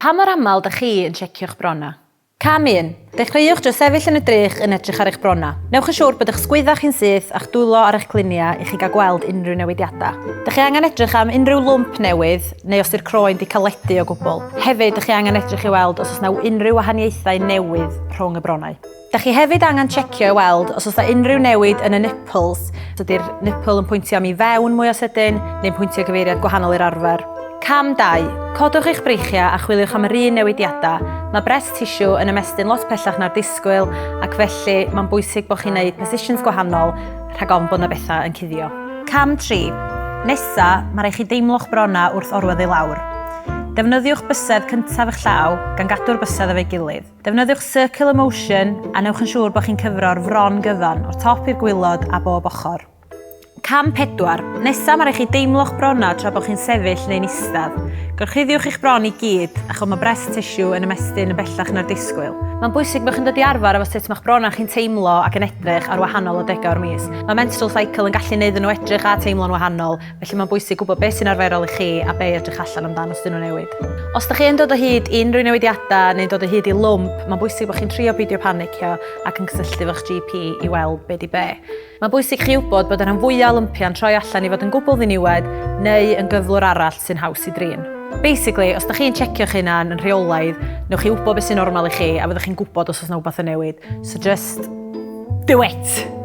Pa mor aml dych chi yn checio'ch bronnau? Cam 1. Dechreuwch drwy sefyll yn y drych yn edrych ar eich bronnau. Newch yn siŵr bod eich sgwydda chi'n syth a'ch dwylo ar eich cluniau i chi gael gweld unrhyw newidiadau. Dych chi angen edrych am unrhyw lwmp newydd neu os 'di'r croen 'di caledu o gwbl. Hefyd, dych chi angen edrych i weld os oes 'na unrhyw wahaniaethau newydd rhwng y bronnau. Dach chi hefyd angen checio i weld os oes 'na unrhyw newid yn y nipples. Os ydy'r nipple yn pwyntio am i fewn mwy o sydyn, neu'n pwyntio gyfeiriad gwahanol i'r arfer. Cam 2. Codwch eich breichiau a chwiliwch am yr un newidiadau. Mae breast tissue yn ymestyn lot pellach na'r disgwyl ac felly mae'n bwysig bod chi'n neud positions gwahanol rhag ofn bod 'na bethau yn cuddio. Cam 3. Nesa, mae rhaid chi deimlo'ch bronnau wrth orwedd i lawr. Defnyddiwch bysedd cyntaf eich llaw, gan gadw'r bysedd efo'i gilydd. Defnyddiwch circular motion a newch yn siŵr bod chi'n cyfro'r fron gyfan, o'r top i'r gwilod a bob ochr. Cam 4. Nesa mae rhaid chi deimlo'ch bronnau tra bod chi'n sefyll neu'n istedd. Gorchuddiwch eich bron i gyd, achos mae breast tissue yn ymestyn yn bellach na'r disgwyl. Mae'n bwysig bod chi'n dod i arfer efo sut mae'ch bronnau chi'n teimlo ac yn edrych ar wahanol adegau o'r mis. Mae menstrual cycle yn gallu neud nhw edrych a teimlo'n wahanol, Felly mae'n bwysig gwybod beth sy'n arferol i chi a be i edrych allan amdano os 'dyn nhw'n newid. Os dach chi yn dod o hyd i unrhyw newidiadau neu'n dod o hyd i lwmp, mae'n bwysig bod chi'n trio beidio panicio ac yn cysylltu efo'ch GP i weld be 'di be. Mae'n bwysig chi wybod bod y rhan fwyaf o lympiau'n troi allan i fod yn gwbl ddiniwed neu yn gyflwr arall sy'n haws i drin. Basically, os dach chi'n checio'ch hunan yn rheolaidd, newch chi wybod beth sy'n normal i chi a fyddwch chi'n gwybod os oes 'na wbath yn newid. So just do it!